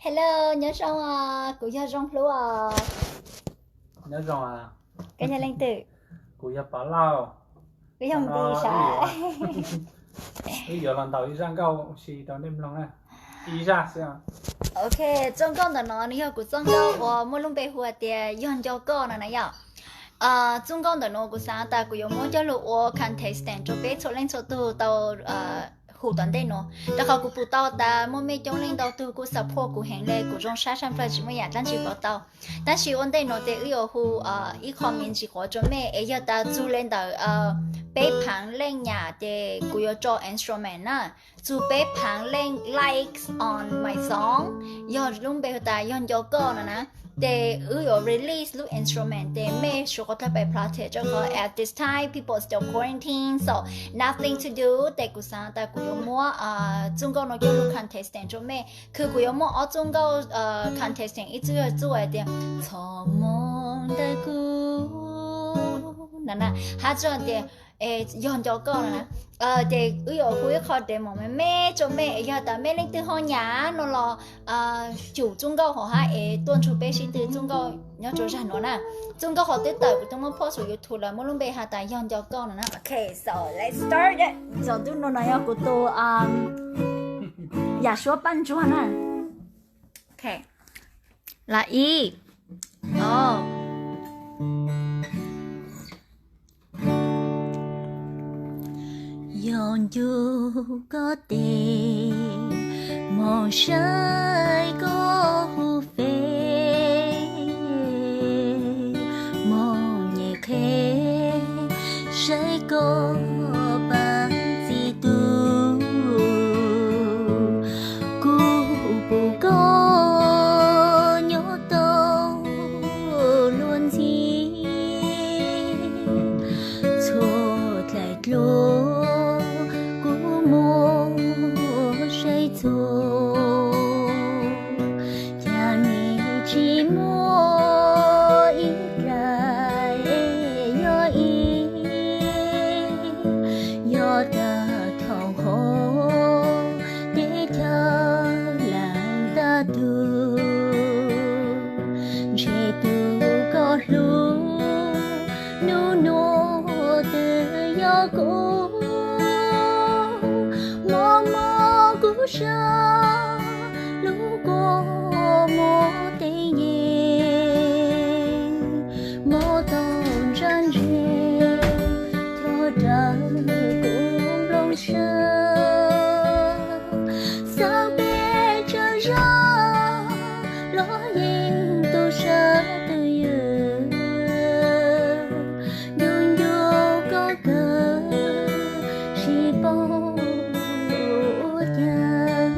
Hello, nyob zoo os, kuv yog Zoo Hlub os. Nyob zoo os. Koj yog leej twg? Kuv yog Pov Lauj. Koj yog mus di sav? Wb yuav los ntaus ib zaj nkauj si rau nej mloog na. Ib zaj xwb. Ok, txoj nkauj ntawm no nws yog kuv txoj nkauj uas muaj lub npe hu tias Yog Nco Koj no na yom. Txoj nkauj ntawm no kuv xav tas kuv yuav muab coj lug ua contestant rau peb txhua leej txhua tug tau hu tom ntej no, rau qhov kuv pum tau tas muaj mej coob leej ntau tug kuj support kuv heev le, kuv zoo sab sab plawg tsis muaj yam dlaab tsi pov tau. Tab sis ua ntej no ces wb yuav hu ib qho me ntsis quav rua mej, es yog tas txug le ntawm peb phaav leej nyam ces kuv yuav tso instrument na. Txug peb phaav leej likes on my song, yog lub npe hu tas Yog Nco Koj no na, ces wb yuav release lub instrument ces mej suav qhov tag pais play rau qhov at this time people still quarantine, so nothing to do, ces kuv xav tas kuv yuav muab txoj nkauj no coj lug contestant rau mej. Kws kuv yuav muab ob txoj nkauj contestant, ib txoj yog txoj hais tias Txhob Moog Ntawm Kuv no na, hab txoj tias Yog Nco Koj no na. Ces wb yuav hu ib qho demo me me rau mej, yog tas mej leej twg ho nyam no los cum txoj nkauj hov hab es tuaj nrug peb sib tw txoj nkauj nyob rau zag nuav na. Txoj nkauj hov twb tawm kuv twb muab post rua YouTube lawm, muaj lub npe has tas Yog Nco Koj no na. Ok, so let's start it. Txoj ntuj no no yog kuv tus yam suab paj ntsuag na. Ok, la ib, ob. Yog ncu koj tes, moog saib koj hu fev, moog nyem qhe saib koj paab txi tug. Kuv pum koj nyob tau luag ntxhi, txhua dlaim dluav kuv muab saib txhua, cas nws tsis muaj ib dlaim yog ib. Yog tas thaum hov teb chaws laam tag tug, ntshe tug koj hlub nub nua twb yog kuv. Mob mob kuv sab lub kua muag teb yees, mob tau ntsab ntse, chob rawv kuv nplooj sab, xaav peb tsawg zag los yeej tu sab tu ywm, ncu ncu koj kawg tsis paub ua cas.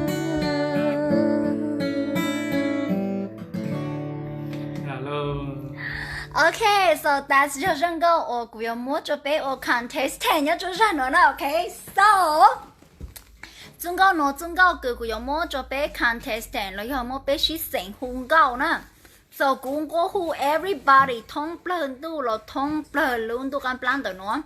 Ok, so that's yog zaj nkauj uas kuv yuav muab rau peb ua contestant nyob rau zag nuav na. Ok, so txoj nkauj nuav txoj nkauj kws kuv yuav muab rau peb contestant los yog muab peb sib xeem hu nkauj na. So kuv nqua hu everybody thoob plawg ntuj los thoob plawg lub ntuj qaab plab ntawm nuav.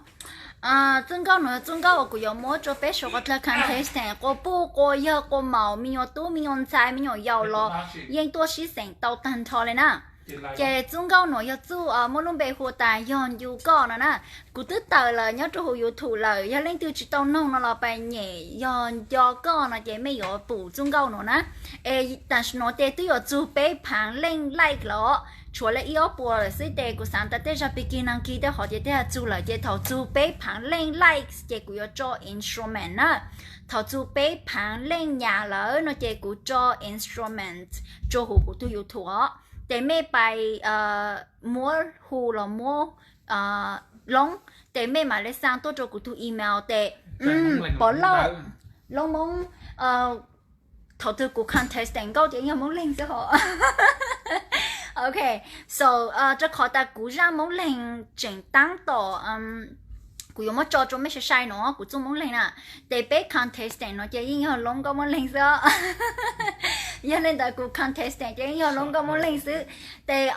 Txoj nkauj nuav yog txoj nkauj uas kuv yuav muab rau peb suav qhov dlawg contestant, quas puj quas yawg quas maum, me nyuam tub me nyuam ntxhais me nyuam yaus los yeej tuaj sib xeem tau tag nrho le na. Ces txoj nkauj nuav yog txoj muaj lub npe hu tas Yog Ncu Koj no na. Kuv twb tawm lawm nyob rau huv YouTube lawm, yog leej twg tsis tau noog no los pais nyem Yog Nco Koj no ces mej yuav pum txoj nkauj nuav na. Es tam sim nuav ces twb yuav txug peb phaav leej likes lawm, tshuav le ib ob puas lawm xwb ces kuv xaav tas tej zag beginner kig tej hov ces tej zag txug lawm ces thaum txug peb phaav leej likes ces kuv yuav tso instrument na. Thaum txug peb phaav leej nyam lawm no ces kuv tso instrument rua huv kuv tug YouTube os. Ces mej pais muab hu los muab loob, ces mej mam le xaa tuaj rua kuv tug email ces Pov Lauj, loob Moob, thaum twg kuv contestant nkauj ces yeej yog Moob Leeg xwb hos. Ok, so rua qhov tas kuv zaj Moob Leeg tseem taab tom, kuv yuav muab tso rua mej sai sai no kuv txuj Moob Leeg na. Ces peb contestant no ces yeej yog loob nkauj Moob Leeg xwb os. Yog le ntawd kuv contestant ces yeej yog loob nkauj Moob Leeg xwb. Ces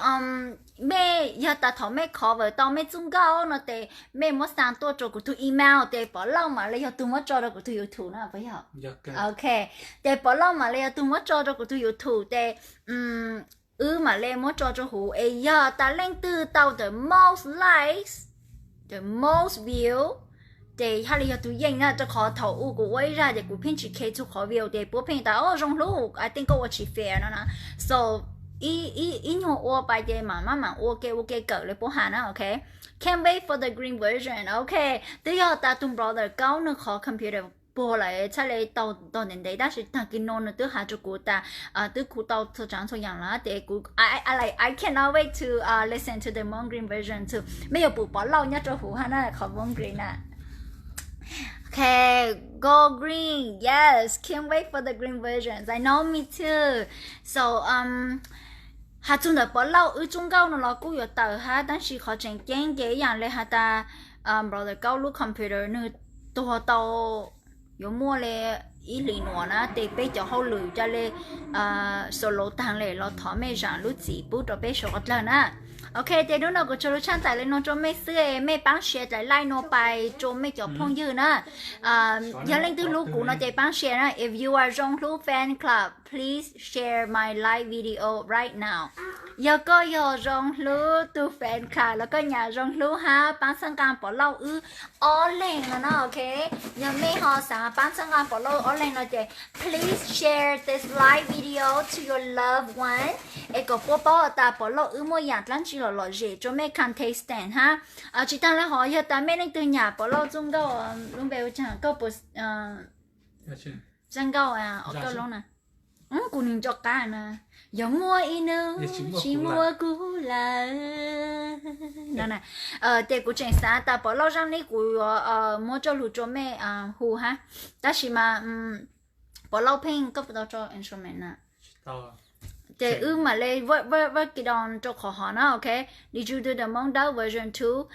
mej yog tas thaum mej cover tau mej txuj nkauj no tes mej muab xa tuaj rau kuv tug email tes Pov Lauj mam le yog tug muab tso rau kuv tug YouTube na puas yog? Ok, tes Pov Lauj mam le yog tug muab tso rau kuv tug YouTube tes wb mam le muab tso rau huv es yog tas leej twg tau the most likes, the most view, ces haj li yog tug yeej na, rau qhov thaum u kuv ua ib zag ces kuv pheej tsis khe txug qhov view ces puab pheej tas o zoo hlub, I think koj ua tsis fair no na. So ib nyuag ua pais ces mam maj mam ua ke ua ke kawm le puab has na, ok. Can't wait for the green version. Ok, twb yog tas tug brother Kaub nwg qhov computer puag lawm txhaj le tau tog ntev ntev tab sis tag kis no nws twb has rau kuv tas twb khu tau txhua tsav txhua yaam lawm ces kuv, I, I, like, I cannot wait to uh, listen to the Moon Green version too. Mej yuav pum Pov Lauj nyob rau huv hab na qhov Moon Green na. Ok, Go Green, yes, can't wait for the green versions. I know, me too. So, um, has txug ntawm Pov Lauj wb txuj nkauj no los kuj yuav tawm hab tab sis qhov tseem ceeb ces ib yaam le has tas, um, brother Kaub lub computer nwg tuag tau yuav muaj le ib hlis nuav na tes peb cov hauj lwm ca le solo taag le los thov mej zaam lub txim pub rau peb suav qhov dlawg na. Ok, ces hnub no kuv tsuas lug tshaj tawm le nuav rau mej xwb es mej paab share dlaim like nuav pais rau mej cov phooj ywg na. Yog leej twg hlub kuv no ces paab share na. If you are Zoo Hlub fan club, please share my live video right now. Yog koj yog Zoo Hlub tug fan club los koj nyam Zoo Hlub hab paab txhawb nqaa Pov Lauj wb ob leeg no na, ok. Yog mej ho xaav paab txhawb nqaa Pov Lauj ob leeg no ces please share this live video to your loved one es kom puab paub tas Pov Lauj wb muaj yaam dlaab tsi lom lom zem rua mej contestant hab. Tsis taag le hov yog tas mej leej twg nyam Pov Lauj txuj nkauj, lub npe ua caag koj puas, txuj nkauj, koj lub na, kuv nwg nco qab na, yog muaj ib nub tsis muaj kuv lawm no na. Ces kuv tseem xaav tas Pov Lauj zaaj neb kuv yuav muab coj lug rua mej hu hab, tab sis mas Pov Lauj pheej, koj puas tau tso instrument na? Ces wb mam le work it on rau qhov hov na, ok. Did you do the Moob Dawb version two?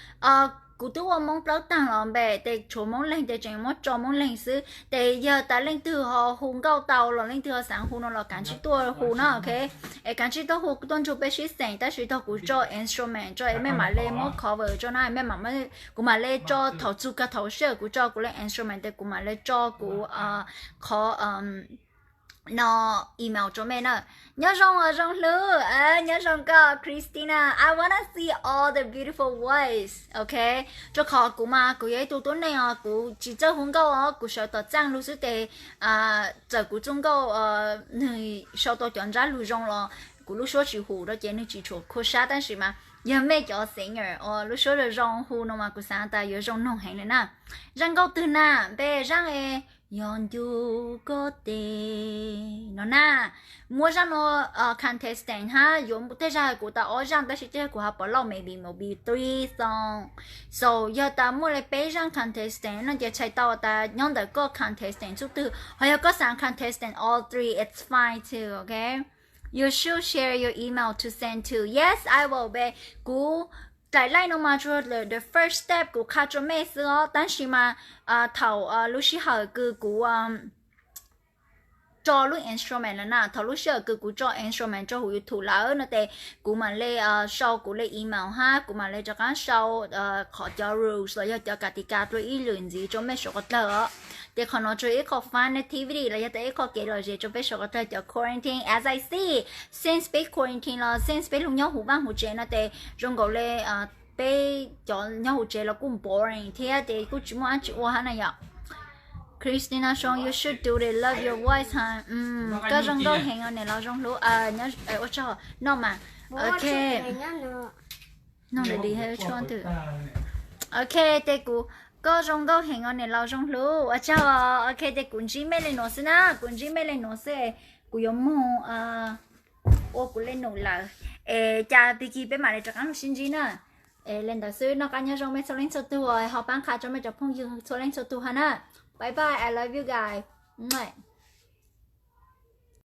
Kuv twb ua Moob Plawb taag los npe, tes tshuav Moob Leeg tes tseem muab tso Moob Leeg xwb. Tes yog tas leej twg ho hu nkauj tau los leej twg ho xaav hu no los kaav tsij tuaj hu na, ok. Es kaav tsij tuaj hu tuaj nrug peb sib xeem, tab sis tog kuv tso instrument tso es mej mam le muab cover tso na, mej, kuv mam le tso thaum txug kag thaum sij hawm kuv tso kuv le instrument tes kuv mam le tso kuv qhov no email rua mej na. Nyob zoo os Zoo Hlub, nyob zoo koj Christina. I wanna see all the beautiful voice, ok. Rua qhov kuv mas kuv yog ib tug tuab neeg os, kuv tsis txawj hu nkauj os, kuv sawv tom txaaj lug xwb tes txawm kuv txuj nkauj nwg sau tau cov ntsab lug zoo los kuv lub suab tsis hum rua ces nwg tsis tshua khua sab, tab sis mas yog mej cov singer uas lub suab zoo zoo hu no mas kuv xaav tas yuav zoo noog heev le na. Zaaj nkauj twg na? Npe zaaj es yog ncu koj tes no na. Muaj zaaj nuav contestant hab yuav tej zag kuv tau ob zaaj tab sis tej zag kuv has Pov Lauj maybe, maybe three song. So yog tas muaj le peb zaaj contestant no ces txhais tau tas nyob ntawm koj contestant txuj twg, ho yog koj xaav contestant all three, it's fine too, ok. You should share your email to send to. Yes, I will be. Kuv dlaim laij no mas tsuas the first step kuv qha rua mej xwb os, tab sis mas thaum lub sij hawm kws kuv tso lub instrument lawm na, thaum lub sij hawm kws kuv tso instrument rua huv YouTube lawm no tes kuv mam le sau kuv le email hab kuv mam le rov qaab sau qhov cov rules los yog cov kav tis kas dlua ib lwm ntxiv rua mej suav qhov dlawg os. Ces qhov no tsuas ib qho fun activity los yog tas ib qho kev lom zem rua peb suav qhov dlawg cov quarantine. As I see, since peb quarantine los since peb lug nyob huv vaaj huv tsev no tes zoo nkaus le peb cov nyob huv tsev los kuj boring thiab ces kuj tsis muaj dlaab tsi ua hab na yom. Christina Song, you should do it. Love your voice, hon. Koj zoo nkauj heev os niam laus Zoo Hlub. Ua tsaug, no mas. Ok. No ntawm di, ua tsaug ntawm. Ok, ces kuv, koj zoo nkauj heev os niam laus Zoo Hlub, ua tsaug. Ok, ces kuv ntsib mej le nuav xwb na, kuv ntsib mej le nuav xwb, kuv yuav moog ua kuv le num lawm. Es cas pig kig peb mam le rov qaab lug sib ntsib na. Es le ntawd xwb, noj qab nyob zoo mej txhua leej txhua tug, ho paab qha rua mej cov phooj ywg txhua leej txhua tug hab na. Bye bye, I love you guys.